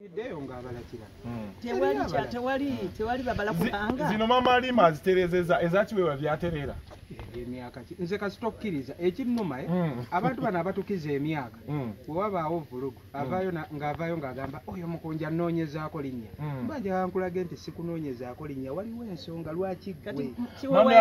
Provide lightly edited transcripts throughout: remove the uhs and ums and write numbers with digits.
Ideyo ng'abalakira. Tewali babala kubanga. Zino mama Alima aziterezeza ezakiwewa byaterera. Emyaka ki nze kasita okkiriza ekinnuma abantu bano abatukiza emyaka bwe wabaawo vulugu avaayo ng'avaayo ng'agamba oyo mukunja nnoonyezaako linnya. Mba njagala nkulage nti sikunoonyezaako linnya, waliwo ensonga lwaki ggwe. Kiwewa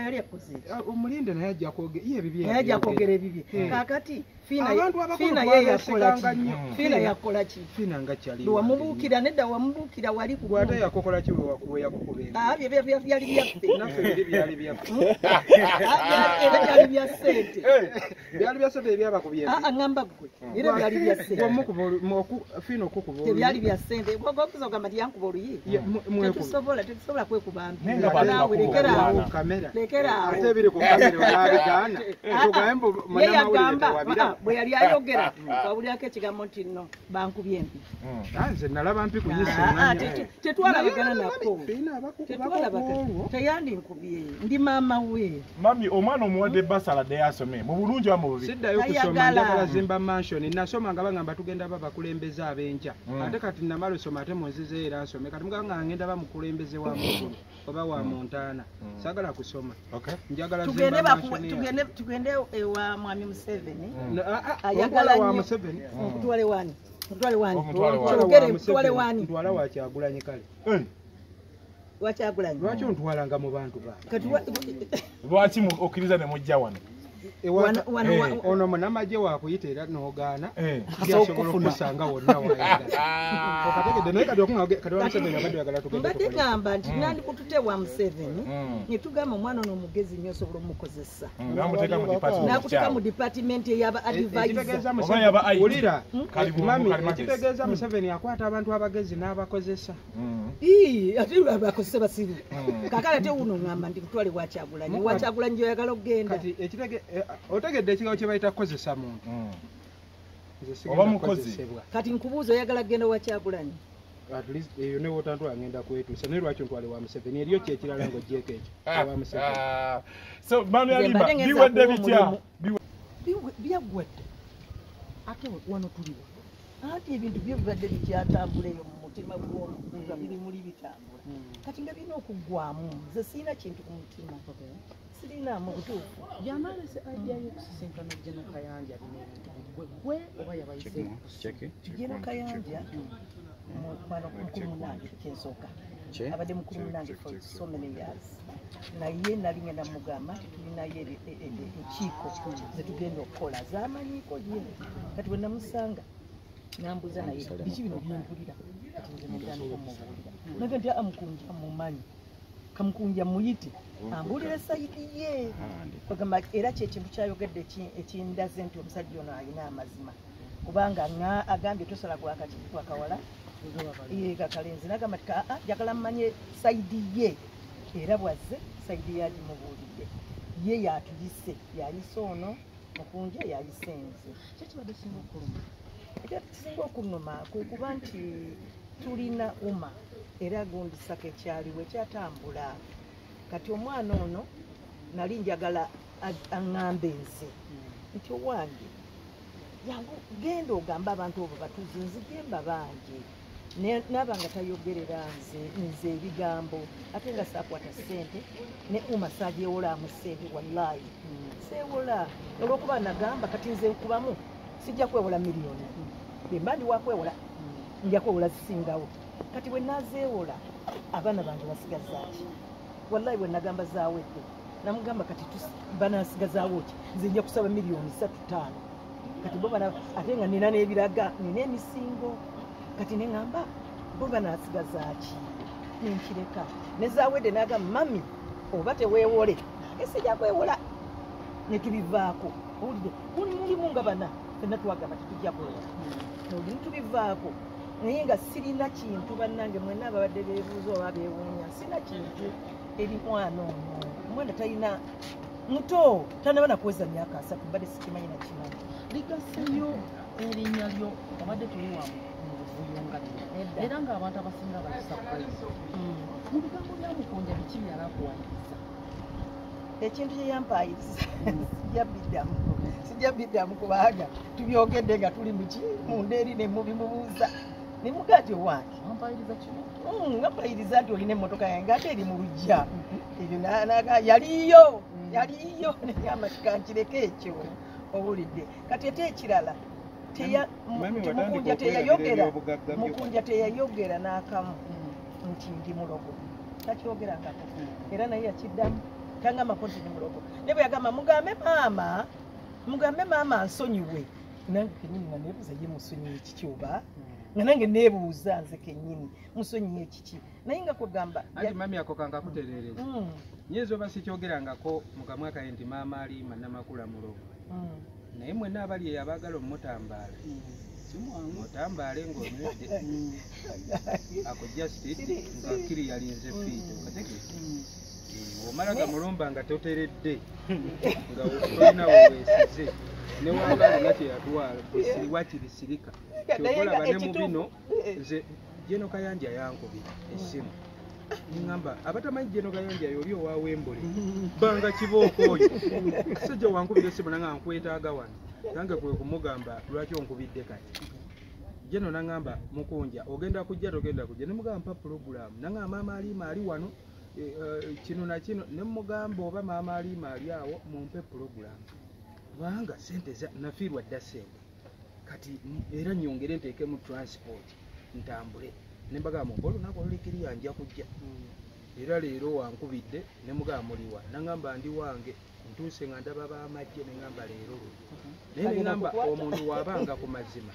yali akoze ki? Omulinde naye ajja kwogera ye ebibye. Naye ajja kwogera ebibye. Kaakati abantu abakulu Fiina ye yakola ki? Fiina yakola ki? Fiina nga kyali. Wamubuukira nedda, wamubuukira wali ku Ate yakokola ki we yakukuba empi? Ah, byali byaffe. Naffe biri byali byaffe. Era byali bya ssente. Byali bya ssente ebyabakubye empi. Ah, ngamba ggwe. Era byali bya ssente. Fiina okukuba oluyi. Tebyali bya ssente. Gwokuza ogamba nti yankuba oluyi. Tetusobola kwekuba mpi. Lekera awo. Ate ebiri ku kamera onaabigaana. Tugambe mbu munnamawulire tewabiraba. Bwe yali ayogera wawulirako ekigambo nti nno bankubye empi. Nze nalaba mpi kuyisinganya. Tetwalabagana nako. Teyandinkubye. Ndi maama we. Mami, omwana omuwadde basala dde asome mu bulungi oba mu bubi? Siddayo kusoma, njagala zimba mansion. Nasoma nga bagamba tugenda babakulembeze ab'enkya. Ate kati namala osoma ate munzize era nsome. Kati mugamba nga ngenda bamukulembeze wa mukulu oba wa muntaana. Saagala kusoma. Njagala zimba mansion. Tugende ewa Mwami Museveni. Ayagala wa Museveni. Mutwale wani? Mutwale wani? Mutwale wani? Ntwala wa Kyagulanyi kale. Wakyagulanyi. Lwaki ontwalanga mu bantu ba? Lwaki okkiriza ne mujja wano? Ono munnamagye wakuyita era n'ogaana, asobola okusanga wonna wayagala. Okategedde naye kati kati wa Museveni abadde oyagala tugende. Mbadde gamba nti nandikutute wa Museveni ne tugamba omwana ono omugezi nnyo osobola omukozesa. N'akuteeka mu department ey'aba advisor. Wulira, mami, ekitegeeza Museveni akwata abantu abagezi n'abakozesa. Ate abakozesa basiru. Kaakati ate wuno ŋŋamba nti kutwale wa Kyagulanyi. Wa Kyagulanyi gy'oyagala okugenda. Kati otegedde ekigambo kye bayita kukozesa muntu. Oba mukozi. Kati nkubuuza oyagala kugenda wa Kyagulanyi? At least eyo ne wotantwala ngenda kwetuusa, naye lwaki ntwale wa Museveni? Eriyo ki ekirala ng'oggyeeko ekyo ewa Museveni? So Mami Alima, biwedde bitya? Byaggwa dda. Ate wano tuliwa. Anti ebintu byo bibadde bikyatambula eyo mu mutima gw'omuntu nga biri muli bitambula. Kati nga birina okuggwamu. Nze sirina kintu ku mutima. Sirina mu butuufu. Yanalese idea y'okusisinkana General Kayanja bino ebintu biggwe gwe oba yabayise? General Kayanja mukwano mukulu munnange kyensooka. Abadde mukulu munnange for so many years. Naye nali ngenda mugamba nti tulinayo enkiiko ze tugenda okukola z'amanyiiko ye. Kati bwe namusanga nambuuza naye biki bino byempulira, kati nze netandika omubuulira. Naga nti amukunja mumanyi, kamukunja muyite ambuulire sayidi ye. Bagamba era kyekintu kyayogedde ekindaze nti omusajja ono alina amazima, kubanga agambye tosala gwakawala kakalenzi. Nagamba nti aa njagala mmanye sayidi ye, era bwazze sayidi ye agimubuulidde. Ye yatuyise, yayise ono mukunja, yayise nze. Kyekibadde kisinga okuluma? Ekisinga okunuma kwe kuba nti tulina UMA era gundisaka ekyaliwo ekyatambula. Kati omwana ono nali njagala aŋŋambe nze nti owange yangu genda ogambe abantu abo batuzi nzije mbabanje. Naaba nga tayogerera nze ebigambo ate nga saakwata ssente ne UMA saagyewolaamu ssente, wallahi seewola olw'okuba nagamba kati nze nkubamu sijja kwewola miliyoni, bwe mba ndi wakwewola nja kwewola zisingawo. Kati bwe naazeewola abaana bange basigaza ki? Wallahi bwe nagamba zaawedde namugamba kati banaasigazaawo ki? Nze nja kusaba miliyoni 3 5. Kati bo bana ate nga nina n'ebiraga nina emisingo, kati ne ŋŋamba bo banaasigaza ki? Nenkireka ne zaawedde n'agamba mami oba teweewole, nange sijja kwewola, ne tubivaako. Owulidde mulimu nga bana ffenna twagamba tetujja kwewola, tubivaako. Naye nga sirina kintu bannange mwenna ababadde beebuuza oba beewuunya, sirina kintu eri mwana ono. Omwana talina muto, tannaba na kuweza myaka 3, mbadde sikimanyi na kimanyi. Ligaseyo erinnya lyo obadde tuli wa mu buvuyo nga bino, era ng'abantu abasinga bali surprise. Mu bigambo bya Mukunja biki byali akuwayiriza? Ekintu kye yampayiriza sijja biddamu, Sijja biddamu kubanga tubyogedde nga tuli muki munda eri ne mubimubuuza. Ne mugati owange. Wampayiriza kino? Ngampayiriza nti olina emmotoka yange ate eri mu luggya. Ebyo yaliyo, yaliyo negamba kikankireko ekyo owulidde. Kati ate ekirala Mukunja teyayogera n'akamu nti ndi mulogo. Takyogerangako. Era naye yakiddamu tangambako nti ndi mulogo. Naye bwe yagamba mugambe maama ansonyiwe. Nange kennyini nga neebuuza ye musonyiwe kiki oba? Nga nange neebuuza nze kennyini musonyiwe kiki? Naye nga kugamba anti mami ako kankakutereereza. Nnyinza oba sikyogerangako mu kamwa kange nti maama Halima Namakula mulogo. Naye mwenna abali eyo abaagala omutambaala mutambaale ng'onywedde ako just it nga kiri yalinze fiito kategeeza. Omala gamulumba nga toteredde nga tolina weweesize ne waba alina kye yatwala wakirisirika. Ky'oba olaba ne mu bino nze Jeno Kayanja yankubira essimu ŋŋamba abatamanyi Jeno Kayanja y'oli owa Wembole banga kibooko oyo kasajja wankubira essimu nanga nkwetaaga wano nange kwe kumugamba lwaki onkubidde kati. Jeno naŋŋamba Mukunja ogenda kujja togenda kujja ne mugamba mpa pulogulaamu naŋŋamba maama Halima ali wano kino na kino ne mugamba oba maama Halima ali awo mumpe pulogulaamu kubanga ssente nafiirwa dda ssente kati era nnyongere nteekemu transport ntambule. Ne mbagamba mumpe olunaku olulikiriya nja kujja. Era leero wankubidde ne mugamba muliwa naŋŋamba ndi wange ntuuse nga ndaba b'amagye ne ŋŋamba leero luno. Naye ne ŋŋamba omuntu w'abanga ku mazima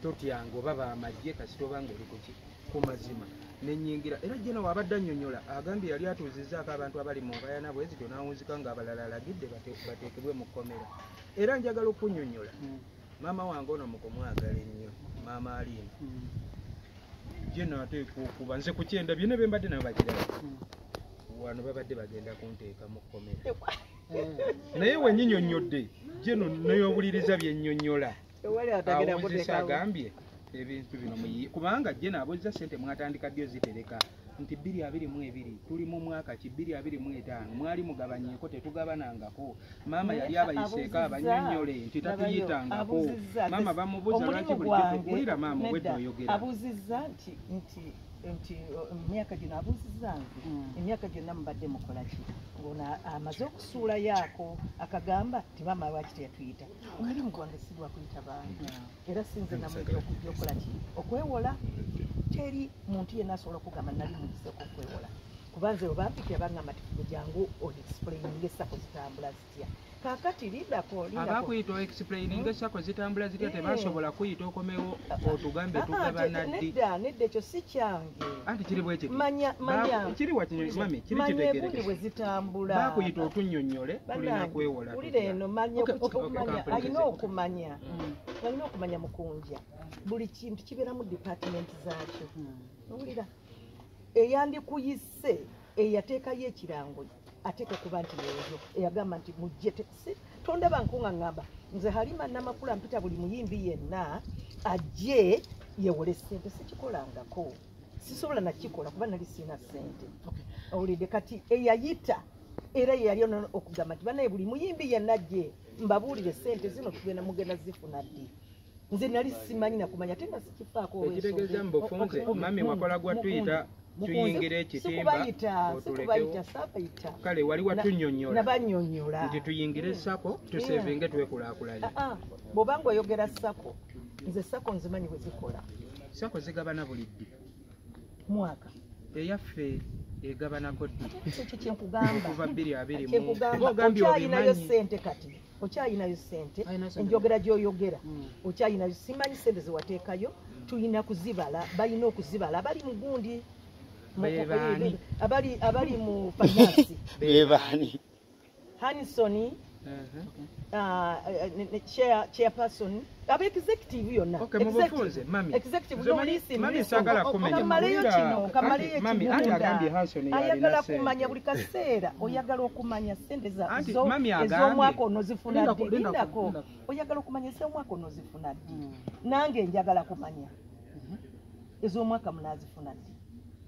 totyanga oba b'amagye kasita obanga oli kuki ku mazima ne nnyingira. Era Jeno w'abadde annyonnyola agambye yali atuuzizzaako abantu abali mu nkaayana bwe zityo n'awunzika ng'abalala alagidde bateekebwe mu kkomera. Era njagala okunnyonnyola maama wange ono mu kumwagala ennyo maama Halima Jeno ateekwa okuba nze ku kyenda byonna bye mbadde nabo bagiraba wano babadde bagenda kunteeka mu kkomera. Naye we nnyinyonnyodde Jeno neyobuliriza bye nnyonnyola awunzise agambye ebintu bino muyiye kubanga Jeno abuzza ssente mwatandika ddyo zitereka nti 2022 tuli mu mwaka ki 2025 mwali mugabanyeeko tetugabanangako. Maama yali abayiseeko abannyonnyole nti tatuyitangako. Maama bamubuuza lwaki bulijjo wulira maama obwedda oyogera. Abuuzizza nti emyaka gino abuuzizza nze emyaka gyonna mubadde mukola ki ng'ono amaze okusuulayo ako akagamba nti maama lwaki teyatuyita. Omulimu gwange si gwa kuyita bantu era si nze namuyita okujja okukola ki okwewola. Teri muntu yenna asobola okugamba nali muyiseeko okwewola kuba nze webampikira baŋŋamba nti jangu o-explaininga SACCO zitambula zitya. Kaakati lindako abakuyita o-explaininga SACCO zitambula zitya tebasobola kuyita okomewo otugambe tugabana ddi. Nedda nedda ekyo si kyange. Anti kiri bwe kiti manya kiri mami kiri kitegeereke bwe zitambula bakuyita otunnyonnyole tulina kwewola. Wulira eno manya alina okumanya alina okumanya Mukunja buli kintu kibeera mu department zaakyo. Owulira eyandikuyise eyateekayo ekirango ateeka kuba nti yeeyo eyagamba nti mujje tondaba nkunga ŋŋamba nze Halima Namakula mpita buli muyimbi yenna ajje yewole ssente sikikolangako sisobola nakikola kuba nali sirina ssente. Owulidde kati eyayita era yeyali okugamba nti bannaye buli muyimbi yenna ajje mbabuulire ssente zino tugenda mugenda zifuna ddi. Nze nali simanyi nakumanya ate nga sikifaako. Ekitegeeza mu bufunze mami wakola gwa tuyita tuyingire ekitimba sikubayita saabayita. Kale wali watunnyonnyola nabannyonnyola nti tuyingire SACCO tusevinge twekulaakulanye. Bw'obanga oyogera SACCO nze SACCO nzimanyi bwe zikola. SACCO zigabana buli ddi? Mwaka. Eyaffe egabanako ddi? Ekyo kye nkugamba. Okuva 2020. Ogambye okyalinayo ssente kati okyalinayo ssente enjogera gy'oyogera okyalinayo simanyi ssente ze wateekayo tulina kuzibala balina okuzibala abali mu gundi abali mu finance bebaani Hanson chairperson aba executive yonna. Okay, mubufunze mami executive no listen mami sagala kumenya kamaleyo kino kamaleyo mami anti agambye Hanson ayagala kumanya buli kaseera oyagala okumanya ssente za ez'omwaka onozifuna ddi lindako oyagala okumanya ez'omwaka onozifuna ddi nange njagala kumanya ez'omwaka munaazifuna ddi.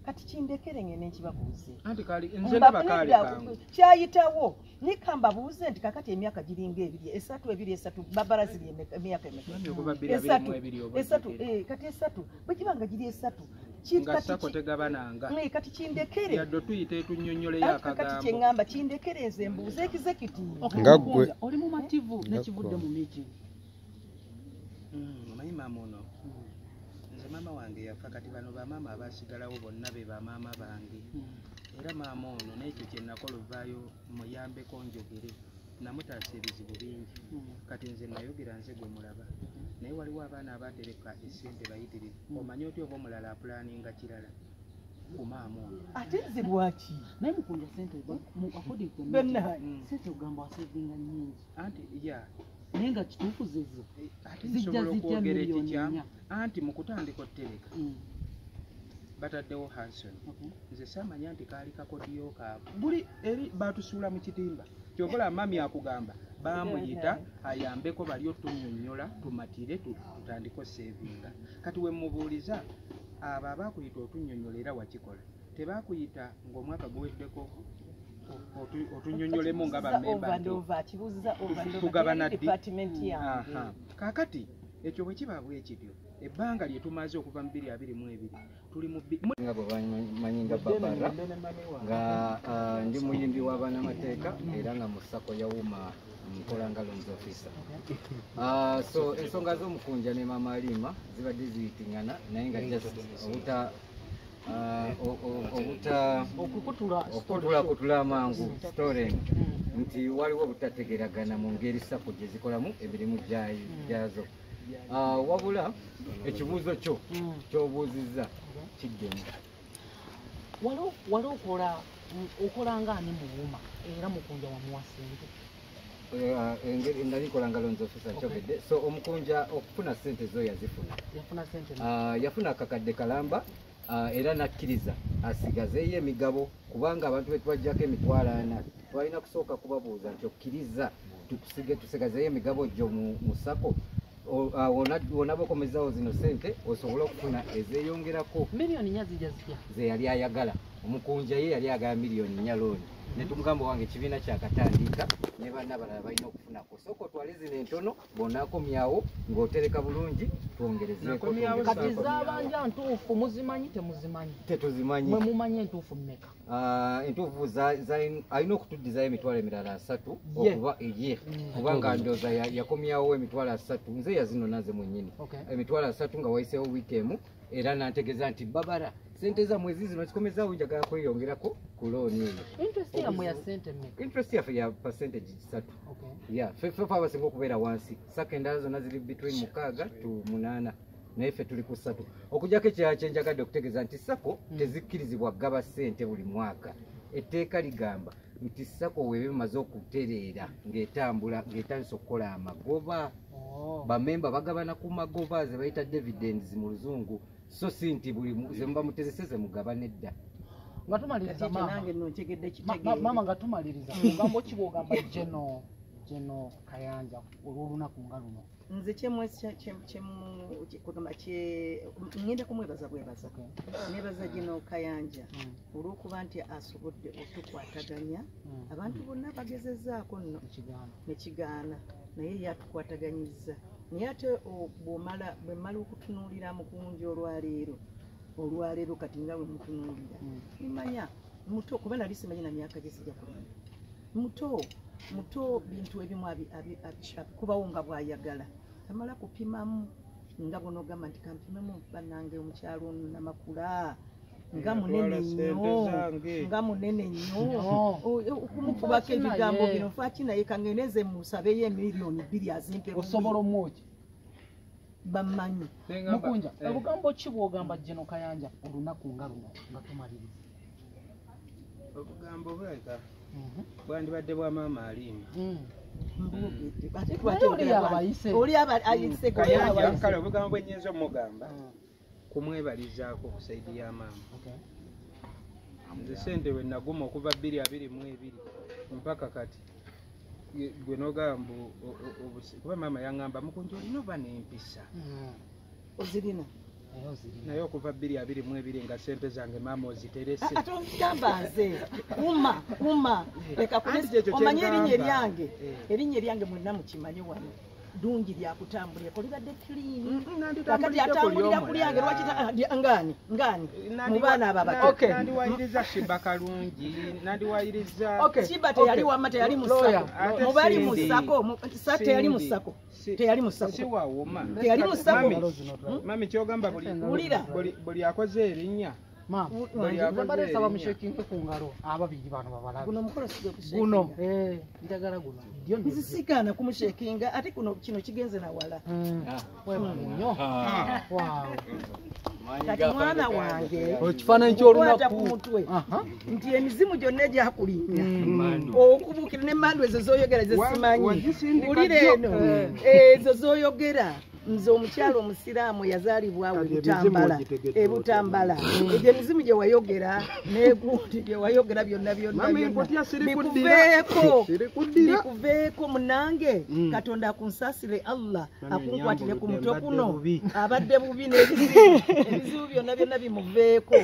Kati kindekere ngene nkibabuuze. Anti kali nze ndaba kali kangu. Kyayitawo nikambabuuze nti kakati emyaka giringa ebiri, esatu ebiri esatu babara ziri emyaka emeka. Esatu kati esatu bwe kibanga giri esatu. Nga sako tegabananga. Kati kindekere. Yadde tuyite tunnyonnyole akagambo. Kati kye ngamba kindekere nze mbuuze executive. Nga ggwe oli mumativu n'ekivudde mu meeting. Omanyi maama ono. Nze maama wange yafa, kati bano bamaama abasigalawo bonna be bamaama bange. Era maama ono n'ekyo kye nakola ovaayo muyambeko njogere, namutaasa ebizibu bingi. Kati nze nayogera nze gwe mulaba, naye waliwo abaana abatereka essente bayitirivu. Omanyi otya oba omulala apulaninga kirala ku maama ono. Ate nze lwaki? Naye Mukunja ssente according to ssente ogamba wasevinga nnyingi. Anti ya naye nga kituufu zezo ate nsobola okwogera ekikyamu. Anti mu kutandika otereka bataddewo Hanson. Nze saamanya nti kaali kakodiyo kaabwe. Buli eri batusuula mu kitimba. Kyokola mami akugamba baamuyita ayambeko bali otunnyonnyola tumatire tutandike osevinga. Kati we mubuuliza abo abaakuyita otunnyonnyola era wakikola. Tebaakuyita ng'omwaka guweddeko otunnyonnyolemu nga bammemba tugabana ddi. Kaakati ekyo bwe kiba bwe kityo, ebbanga lye tumaze okuva mu 2022 tuli mu nga bwe bamanyi nga Babara, nga ndi muyimbi w'abanamateeka era nga mu SACCO ya UMA nkola nga loans officer. So ensonga z'omukunja ne Mama Alima zibadde ziyitingana, naye nga just okutula mangu story nti waliwo obutategeragana mu ngeri SACCO gye zikolamu emirimu gyazo. Wabula ekibuuzo kyo ky'obuuzizza kiddemu. Wali okola nga ani mu UMA era Mukunja wamuwa ssente? Engeri nali nkola nga loans officer nkyogedde. So omukunja okufuna ssente zo yazifuna. Yafuna ssente? Yafuna akakadde kalamba era n'akkiriza asigazeeyo emigabo, kubanga abantu be twajjako 40,000 twalina kusooka kubabuuza nti okkiriza tusigazeeyo emigabo gyo mu SACCO, wonaba okomezaawo zino ssente osobole okufuna ezeeyongerako. 4 million zijja zitya? Ze yali ayagala. Omukunja ye yali ayagala 4 million looni, ne tumugamba wange ekibiina kyakatandika ne banna abalala balina okufunako, sooka otwale zino entono bw'onaakomyawo ng'otereka bulungi twongerezeeko. Kati zaabanja ntuufu muzimanyi temuzimanyi? Tetuzimanyi. Mwe mumanyi entuufu mmeka? Entuufu alina okutuddizayo emitwalo emirala 30 okuba eye, kubanga ndowooza yakomyawo emitwalo 30, nze yazinona nze mwennyini emitwalo 30 nga wayiseewo wiiki emu, era nantegeeza nti Babara sente zammwe zizino kikomezaawo njagala kweyongerako ku looni eyo. Interest yammwe ya ssente mmeka? Interest yaffe ya percentage 3. Ya ffe abasinga okubeera wansi, SACCO endala zonna ziri between 6 to 8, naye ffe tuli ku 3. Okuggyako ekirala kye njagadde okutegeeza nti SACCO tezikkirizibwa kugaba ssente buli mwaka. Etteeka ligamba nti SACCO weeba emaze okutereera ng'etambula ng'etandise okukola amagoba, bamemba bagabana ku magoba ze bayita dividends mu luzungu, so si nti buli ze muba mutezese ze mugabana edda. Nga tumaliriza maama, nga tumaliriza ogamba ki bw'ogamba Geno Kayanja olw'olunaku nga luno? Nze ngenda kumwebaza bwebaza. Nebaza Geno Kayanja olw'okuba nti asobodde otukwataganya. Abantu bonna bagezezaako nno nekigaana, naye yatukwataganyizza. Naye ate bw'omala bwe mmala okutunuulira Mukunja olwaleero kati nga bwe mutunuulira, mmanya muto, kuba nali simanyi na myaka gye, sijja kulima. Muto muto, bintu ebimu abikubawo nga bw'ayagala, tamala kupimamu nga bw'onoogamba nti kampimemu bannange omukyalo ono Namakula nga munene nnyo, nga munene nnyo okumukubako ebigambo bino nfaaki, naye kangeneze musabeyo 2 million azimpe. Osobola omwoki Bammanyi. Mukunja, obugambo ki bw'ogamba Geno Kayanja olunaku nga luno nga tumaliriza? Obugambo bulabika bwandibadde bwa maama Alima. Ate Naye oli abayise. Oli ayise. Kayanja, kale obugambo bwe nnyinza omugamba kumwebalizaako ku side ya maama. Nze sente bwe naguma okuva 2022 mpaka kati, gwe n'ogamba kuba maama yaŋŋamba, Mukunja olina oba n'empisa. Ozirina. Naye okuva 2022 nga sente zange maama oziterese. Ate ongamba nze uma leka omanye erinnya eryange, erinnya eryange mwenna mukimanye wano ddungi lyakutambulirako libadde clean. Kakati atambulira ku lyange lwaki ngani ngani mu baana abo abato. Nandiwayiriza Shiba Kalungi, nandiwayiriza Shiba teyali wamma, teyali mu SACCO. Mubali mu SACCO, teyali mu SACCO, teyali mu SACCO. Si wawoma. Teyali mu SACCO. Mami kyogamba buli akoze erinnya. Mbadde nsaba mushekinge ku ngalo ababiri bano babalabe. Guno omukolo si gwe kushekinga. Guno, njagala guno. Nze sigaana kumushekinga ate kuno kino kigenze nawala. Webale nnyo. Wow. Kati mwana wange ekifaananyi ky'olunaku ku mutwe nti emizimu gyonna egyakulinnya okubuukira n'emmandu ezo z'oyogera ze simanyi. Wulira eno ezo z'oyogera. Nze omukyalo omusiraamu yazaalibwa e Butambala. Egyo emizimu gye wayogera n'egundi gye wayogera byonna byonna bikuveeko munange. Katonda akunsaasire, Allah akunkwatire ku mutwe kuno abadde bubi n'ebizibu byonna byonna bimuveeko.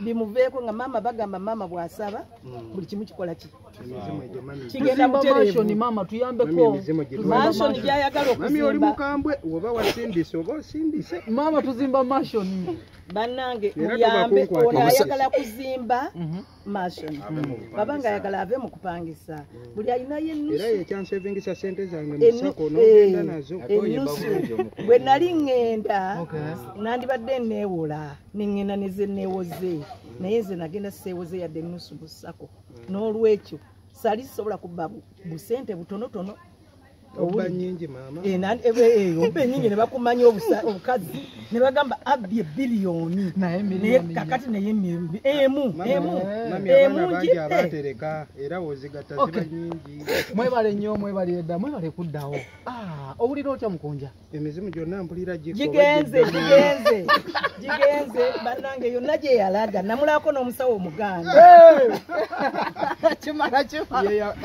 Bimuveeko nga maama bagamba maama bw'asaba buli kimu kikola ki kigenda butereevu. Maama tuyambeko mansion gy'ayagala okuzimba. Mami oli mukambwe oba wasindise oba osindise. Maama tuzimba mansion. Bannange muyambe ono ayagala kuzimba mansion baba nga ayagala ave mu kupangisa buli alinayo ennusu. Era yekyansevingisa sente zange mu SACCO n'ogenda nazo. Ennusu bwe nali ŋŋenda nandibadde neewola ne ŋŋenda ne ze neewoze naye nze nagenda seewoze yadde ennusu mu SACCO. N'olwekyo sali sisobola kubba busente butonotono. Obba nnyingi maama. Obba ennyingi ne bakumanya obukazi ne bagamba abbye biliyoni. Naye kakati naye emu emu bangi abatereka era wozigatta ziba nnyingi. Mwebale nnyo, mwebale dda, mwebale kuddawo. Owulira otya Mukunja? Emizimu gyonna mpulira gigenze bannange yonna gye yalaga namulako n'omusawo omuganda. Kimala kimala.